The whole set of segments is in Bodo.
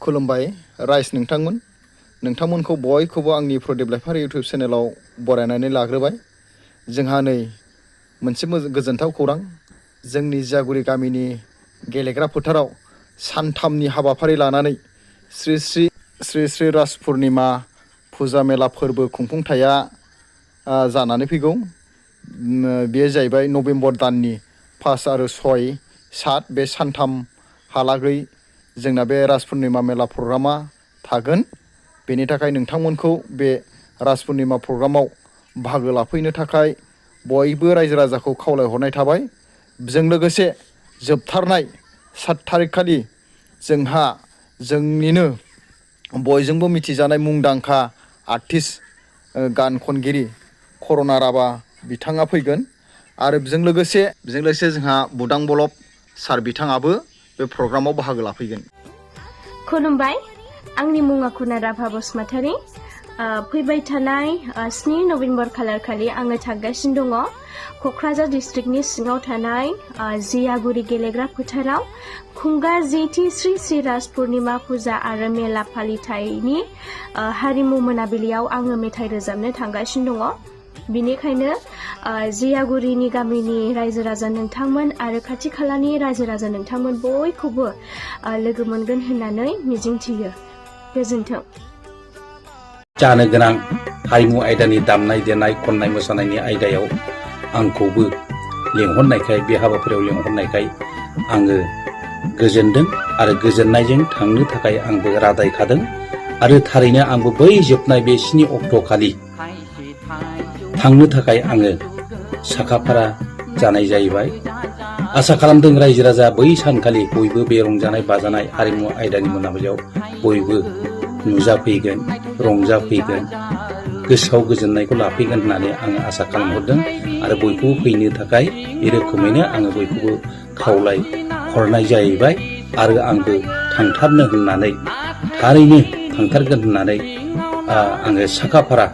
खुलुमबाय राइस नोंथांमोनखौ बयखौबो आंनि प्रदीप लाइफारि इउटुब चेनेलाव बरायनानै लाग्रोबाय। जोंहा नै मोनसे गोजोनथाव खौरां, जोंनि जियागुरि गामिनि गेलेग्रा फोथाराव सानथामनि हाबाफारि लानानै श्री श्री रास पुर्णिमा फुजा मेला फोरबो खुंफुंथाया जानानै फैगौ। बेयो जाहैबाय नभेम्बर दाननि 5 आरो 6, 7 बे सानथामहालागै जोंना बे रास पुर्णिमा मेला प्रग्रामा थागोन। बेनि थाखाय नोंथांमोनखौ बे रास पुर्णिमा प्रग्रामाव बाहागो लाफैनो थाखाय बयबो रायजो राजाखौ खावलायहरनाय थाबाय। बेजों लोगोसे जोबथारनाय 7 थारिख खालि जोंहा जोंनिनो बयजोंबो मिथिजानाय मुंदांखा आर्टिस्ट गान खनगिरि कर'ना राभा बिथाङा फैगोन। आरो बेजों लोगोसे जोंहा बुदां बलब सार बिथाङाबो बे प्रग्रामाव बाहागो लाफैगोन। खुलुमबाय, आंनि मुङा कर'ना राभा बसुमतारी। फैबाय थानाय 7 नभेम्बर खालारखालि आङो थांगासिनो दङ क'क्राझार डिस्ट्रिक्टनि सिङाव थानाय जियागुरि गेलेग्रा फोथाराव खुंगा जेथि श्री श्री रास पुर्णिमा फुजा आरो मेला फालिथायनि हारिमु मोनाबिलियाव आङो मेथाइ रोजाबनो थांगासिनो दङ। बिनिखायनो जियागुरिनि गामिनि रायजो राजा नोंथांमोन आरो खाथि खालानि रायजो राजा नोंथांमोन बयखौबो लोगो मोनगोन होननानै मिजिंथियो। गोजोन्थों। जानो गोनां हारिमु आयदानि दामनाय देनाय खननाय मोसानायनि आयदायाव आंखौबो लेंहरनायखाय, बे हाबाफारियाव लेंहरनायखाय आङो गोजोनदों आरो गोजोननायजों थांनो थाखाय आंबो रादायखादों। आरो थारैनो आंबो बै जोबनाय बे 7 अक्ट'खालि थांनो थाखाय आङो साखाफारा जानाय जाहैबाय। आसा खालामदों रायजो राजा बै सानखालि बयबो बे रंजानाय बाजानाय हारिमु आयदानि मोनाबिलियाव बयबो नुजाफैगोन, रंजाफैगोन, गोसोआव गोजोननायखौ लाफैगोन होननानै आङो आसा खालामहरदों। आरो बयखौबो फैनो थाखाय बे रोखोमैनो आङो बयखौबो खावलाय हरनाय जाहैबाय। आरो आंबो थांथारनो होननानै, थारैनो थांथारगोन होननानै आङो साखाफारा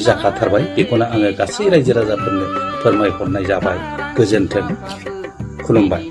जाखाथारबाय। बेखौनो आङो गासै रायजो राजाफोरनो फोरमायहरनाय जाबाय। गोजोन्थों, खुलुमबाय।